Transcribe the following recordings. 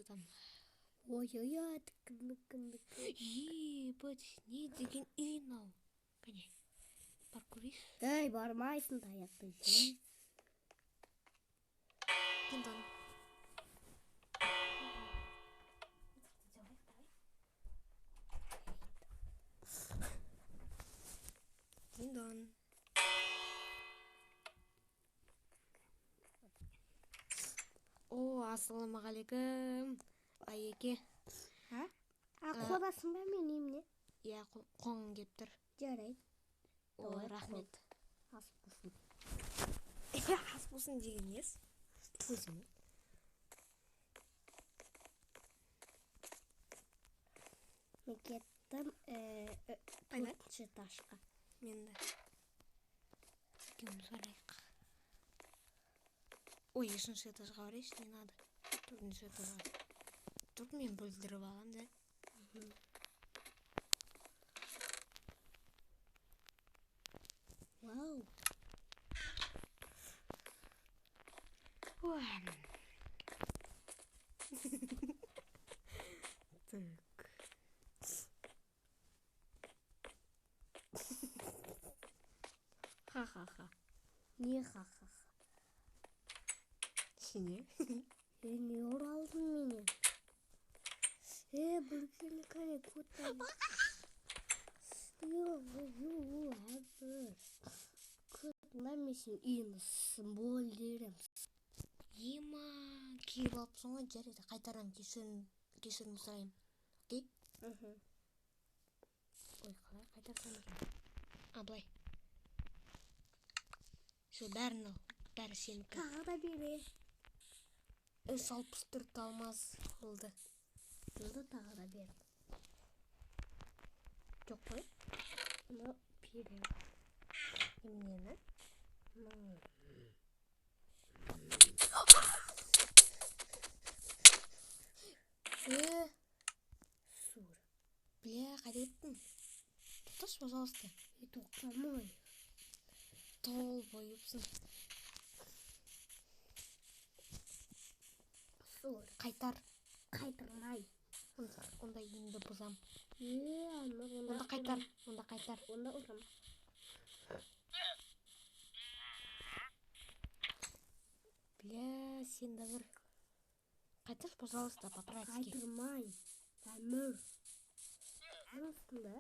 Че там? Ой-ой-ой, кім. Ебать, не деген үй мынау? Кәне, барып көрейікші. Ей, бармайсың, таяқты жейсің. Дин-дон. Дин-дон. О, ассалаумағалейкум, Айеке. А? А, қорасың ба мен немене? Иә, қонғым келіп тұр. Жарайды. О, Давай, рахмет. Ас болсын. Ас болсын деген несі? Өзің. Мен кеттім Қайда? төртінші этажға. Мен де. Екеуміз барайық. Ой, үшінші этажға барайықшы, не надо. Төртінші этажға. Тут мен бүлдіріп алам да. Вау. Ой. Так. Ха-ха-ха. Не ха-ха-ха? Сене? Не ұралдың менен? Е, бүргені кәне көтер. Мен сенің үйіңді сымболдерем. Ема, киіп алыпсың ғой, жарайды, қайтарам, кешірім сұраймын. Окей? Ой, қалай қайтарсам екен? А, былай. Все, бәрін ал. Бәрі сенікі. Тағы да бере. 364 алмаз болды. Онда тағы да бер. Жоқ қой. Ну, берем. Неменені? Ну. Э, Сур. Бля, қайда кеттің? Тоқташы, пожалуйста. Е, тоқтамай. Долбоебсың. Сур. Қайтар. Қайтармай. Онда үйіңді бұзам. Е, ана, Онда қайтар. Онда қайтар. Онда ұрам. Бля, сен де бір. Қайтаршы, пожалуйста, по-братски. Қайтармай. Әмір. Астында.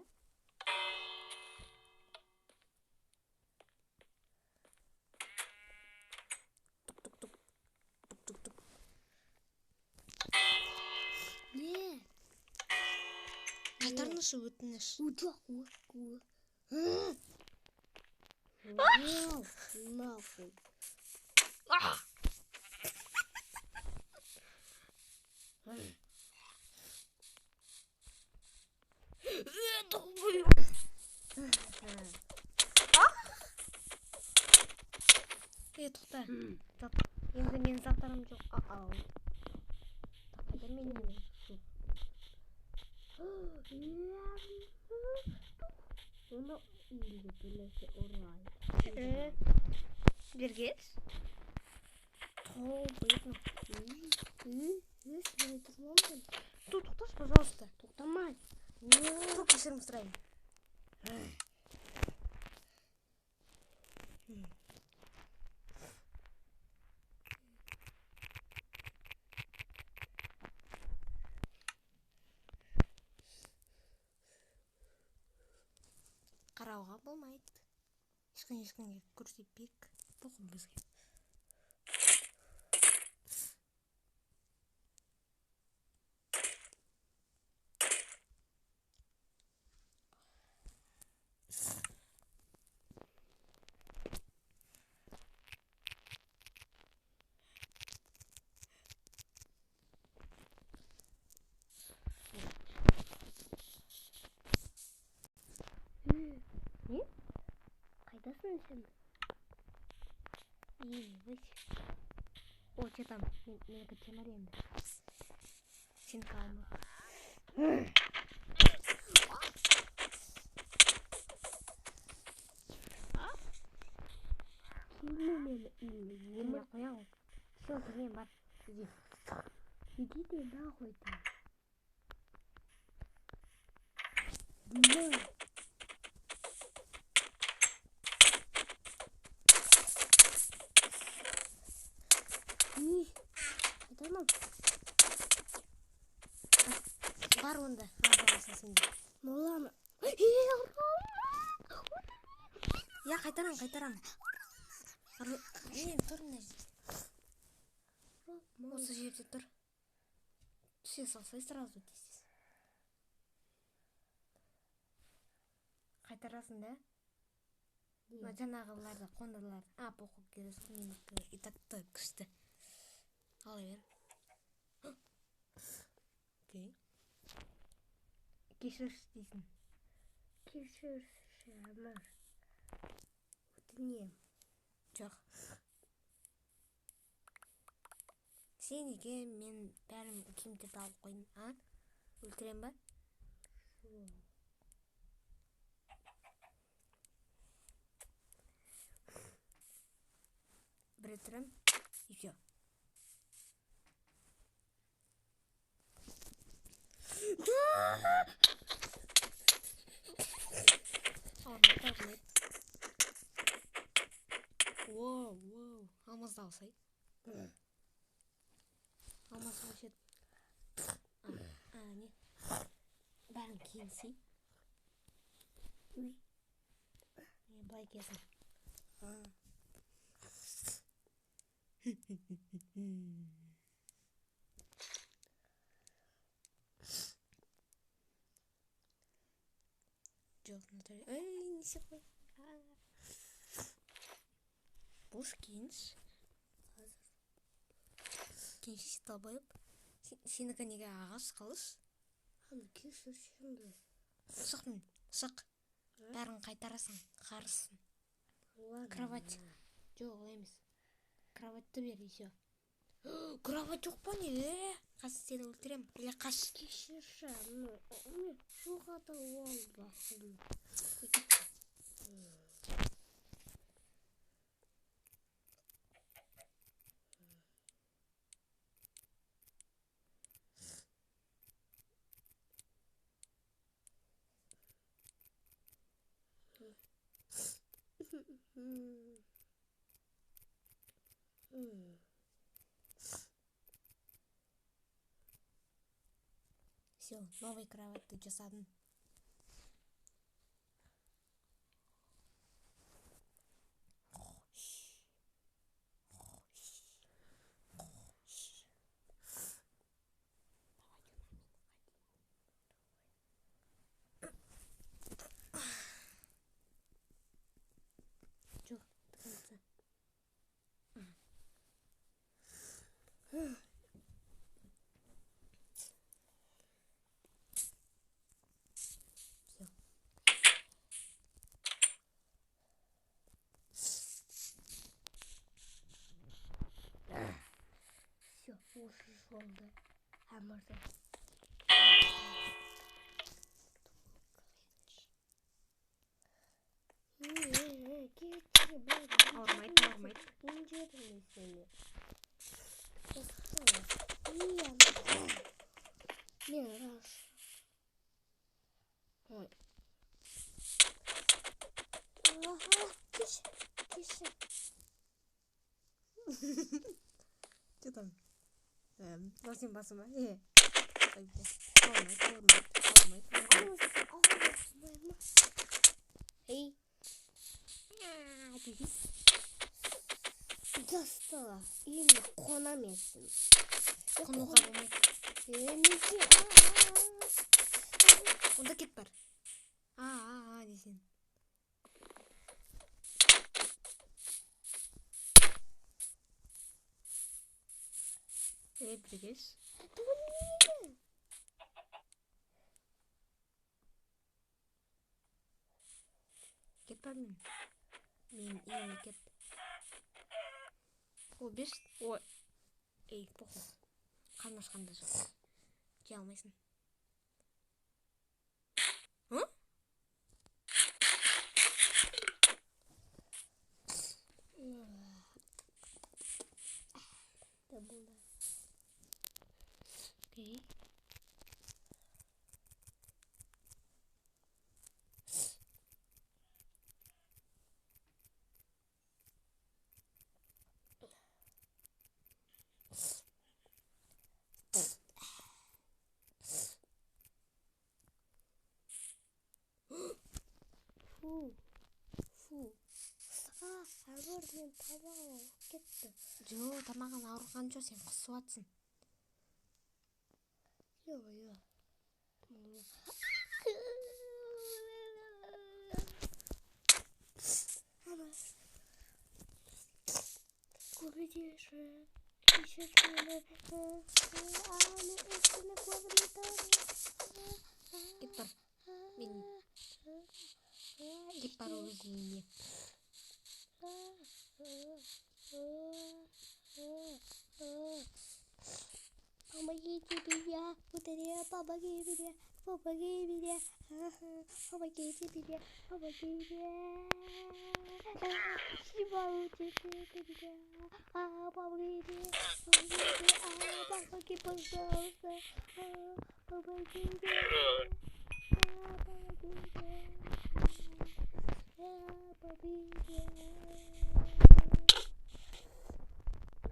Тук-тук-тук. Тук-тук-тук. Не? Қайтарыңызшы, өтініш. Жоқ, о. Вау, нахуй. Долбоеб. Е, тоқта. Зат. Енді менің заттарым жоқ. Ау. Қайда менің? Оны үйге бір нәрсе ұрайын. Э, бергеш. Долбоеб. Тоқташы, пожалуйста. Тоқтамай. Ту, кешірім сұраймын. Қарауға болмайды. Ешкімге көрсетпейік. Похуй бізге. Не? Қайдасың сен? Ебать. О, че там? Менікі темір енді. Сенікі алма. Келме мені үйіме. Мен қоямын. Все, келмеймін, бар. Иди. Иди ты нахуй ты. На. Ih, қайтармам. Бар онда, аласың сен де. Нұрлан. Иә, қайтарам, қайтарам. Не, тұр мына жерде. Осы жерде тұр. Түсе салсай сразу тез-тез. Қайтарасың да? Мына жаңағыларды, қоңырларды. А, похуй, келесі менікі и так-то күшті. Ала бер. Окей. Кешірші дейсің. Кешірші, Әмір. Өтінемін. Жоқ. Сен неге мен бәрін киімдерді алып қойдым, а? Өлтірем ба? Жоқ. Бір өлтірем, и все. Ауырмайды, ауырмайды. Воу, воу. Алмазды алсай. Алмаз вообще. А, не. Бәрін киінсей. Не, былай киесің. Жоқ, Наталья. Ей, не істеп қой. Бұш киінші. Киінші, долбоеб. Сенікі неге ағаш қылыш? Аны кешірші енді. Шық мен, шық. Бәрін қайтарасың, қарызсың. Ладно. Кровать. Жоқ, олай емес. Кроватьты бер, и всё. Кровать жоқ па не? Қазір сені өлтірем. Или қаш. Кешірші, аны. Мен жоғата албақпын. Всё, новый кроватьты жасадым. Жоқ, до конца. Всё. Всё, осы жолды Әмірді. Ауырмайды, ауырмайды. Ренжідім сені. Мен рас. Ой. Кешір, кешір. Че там? Мынау сенің басың ба? Е. Ауырмайды, ауырмайды, ауырмайды, ауырмайды. Ей. Достала, үйіме қона берсін. Қонуға болмайды. Неге? Онда кет бар. А, а, а, десең. Ей, біргеш. Кет бар мен. Мен үйіме кет. О, беш. Ой. Ей, похуй. Қарны ашқанда жоқ. Жей алмайсың. А? Окей. Фу. Фу. А, әбір мен тамағым ауырып кетті. Жоқ, тамағың ауырған жоқ, сен құсып жатсың. Ё-моё. Ана. Көмектесші. Кешір мені. Мен ешкімді көрмей. Кет бар. Мен кет бар өз үйіне. Помогите меня, ударя, помоги меня, помоги меня, помогите меня, помоги меня. Помогите меня, помогите, помогите, помоги, пожалуйста, помогите, помогите, помогите.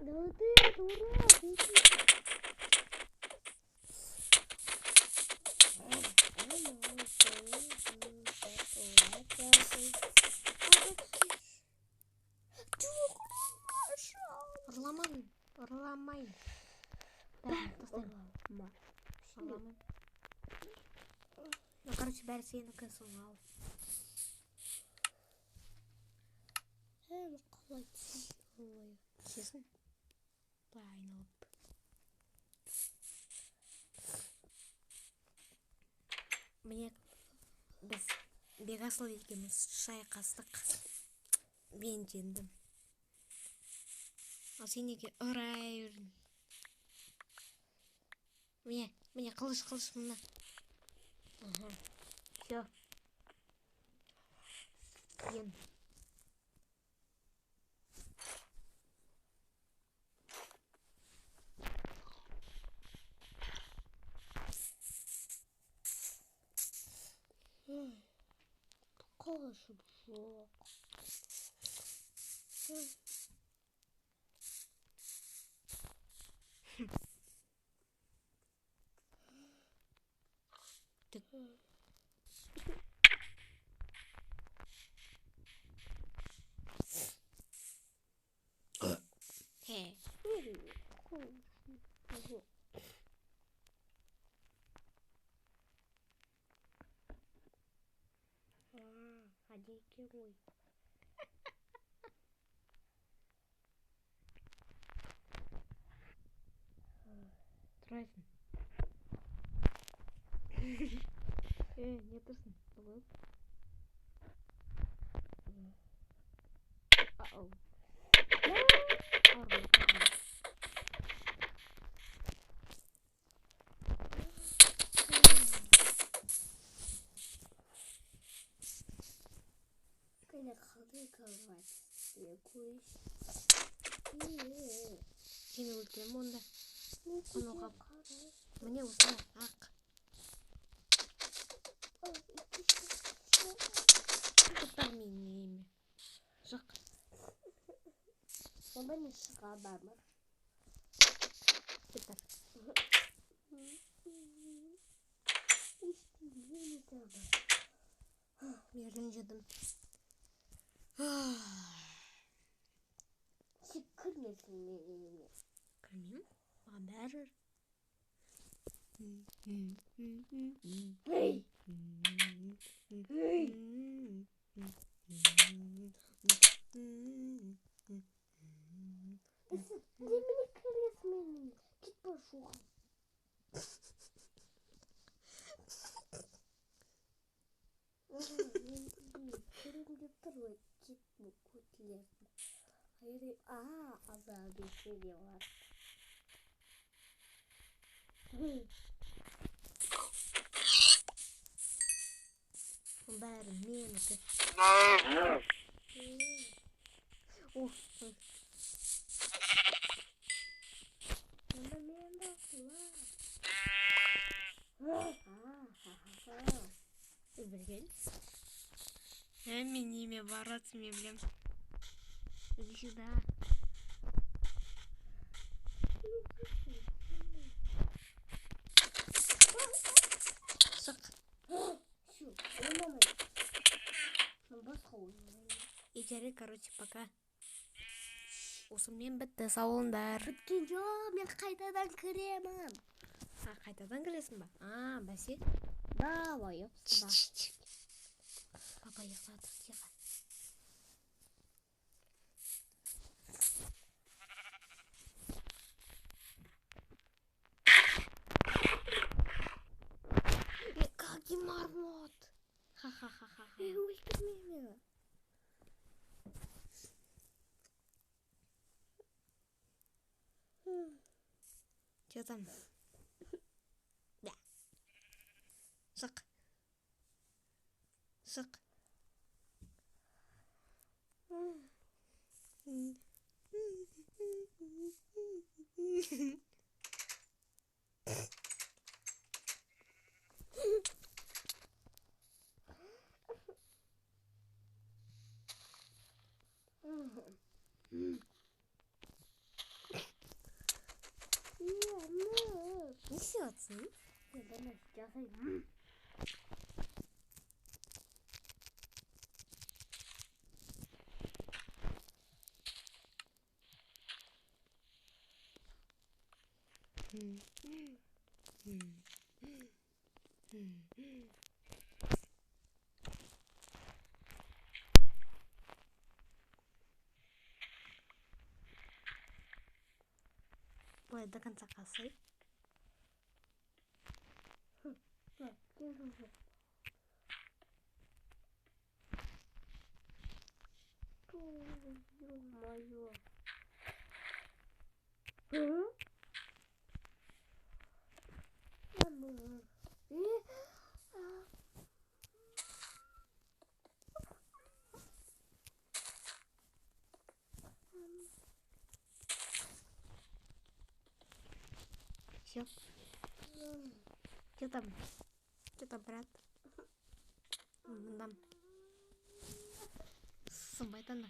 Да ты дурак, иди. Ұрламадым, ұрламаймын. Бәрін тастаймын. Ұрламаймын. Ну, короче, бәрі сенікі, соны ал. Қалай түсін? Түсесің. Былай айналып. Міне, біз Бекасыл екеуміз шайқастық. Мен жеңдім. Ал сен неге ұрай бердің? Міне, міне, қылыш, қылыш мына. Ага. Все. Ен. Қылышым жоқ. Түк. Хе. Қылышым жоқ. А, екен ғой. Тұрайсың. Не тұрсың? Бұлып. Uh-oh. Ауырма, ауырма. Кәне қалай кровать? Көш. Сені өлтіремін онда. Оны қап. Міне осылай ақ. Кет бар менің үйіме. Жық. Онда мен шыға аламын. Кет бар. Мен ренжідім. Сен кірмесің менің үйіме. Кірмеймін. Маған бәрібір. Ей! Ей! Сен немене кіресің менің үйіме? Кет бар жоғал. Мен үйіме кірем деп тұр ғой. Кет көтілердің. А, азап де бар. Бәрі менікі. Ох, ой. Онда мен басылам. Мен неме бороться, мен білем. Иди сюда. Шық. Всё, ойнамаймын. Мен басқа ойнаймын. И жарайды, короче, пока. Осымен бітті, сау болыңдар. Біткен жоқ, мен қайтадан кіремін. А, қайтадан кіресің ба? А, бәсе. Давай, ұйықтасың ба? Папа ұйықтап жатыр, тихо. Какой мармот! Ха-ха-ха-ха. Ей, өлтірме мені. Че там? Да. Шық. Шық. Не істеп жатсың? Мен бір нәрсе жасаймын. Былай до конца қасай. Ё-моё. Все. Че там? Че там, брат? Мындам. Сынбайды ана.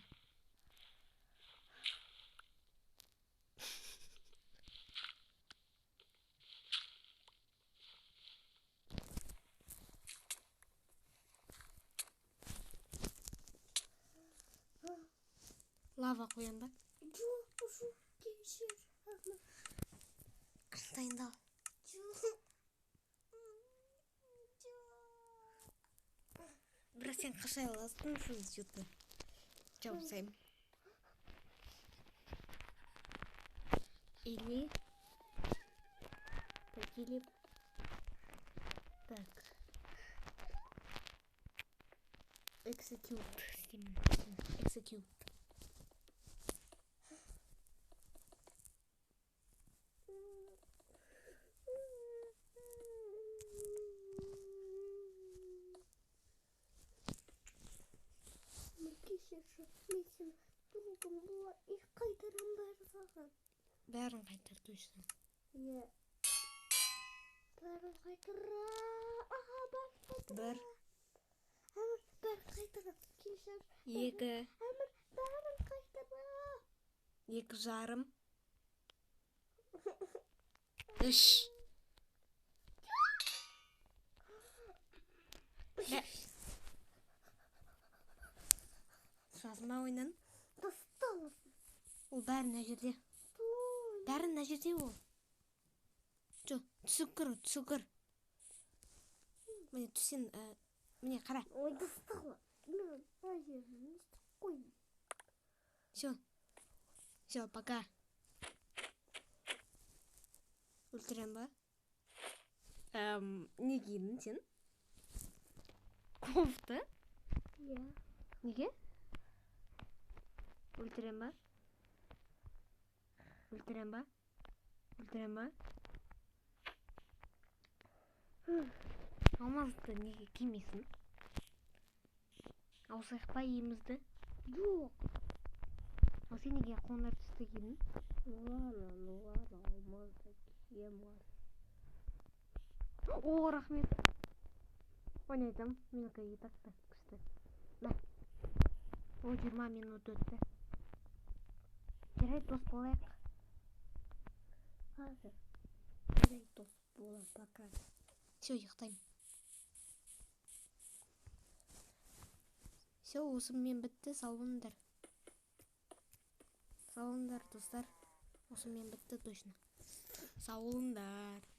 Лава қоям ба? Жоқ, жоқ, кешір. Дайындал. Жоқ. Бірақ сен қаша аласың, что-то. Жауып тастаймын. Или так, или так. Execute істеймін. Execute. Кешірші, мен сені другым бола и қайтарам бәрі саған. Бәрін қайтар точно. Иә. Бәрін қайтарам. Аха, бәрін қайтарам. Бір. Әмір, бәрін қайтарам. Кешір. Екі. Әмір, бәрін қайтарам. 2,5. 3. Шығасың ба ойыннан? Достал. Ол бәрі мына жерде. Бәрі мына жерде ол. Жо, түсіп кір, түсіп кір. Міне түссең, міне қара. Ой, достал. Мен мына жерін не істеп қойдым? Все. Все, пока. Өлтірем ба? Не кидің сен? Кофта? Иә. Неге? Өлтірем ба? Өлтірем ба? Өлтірем ба? Алмазды неге кимейсің? Ауысайық па иемізді? Жоқ. Ал сен неге қоңыр түсті кидің? Ладно, ну ладно, алмазды киемін. О, рахмет. Ойнайтам, менікі и так та күшті. Мә. О, 20 минут өтті. Жарайды, дос болайық. Қазір. Жарайды, дос боламын, пока. Все, ұйықтаймын. Все, осымен бітті, сау болыңдар. Сау болыңдар, достар. Осымен бітті точно. Сау болыңдар.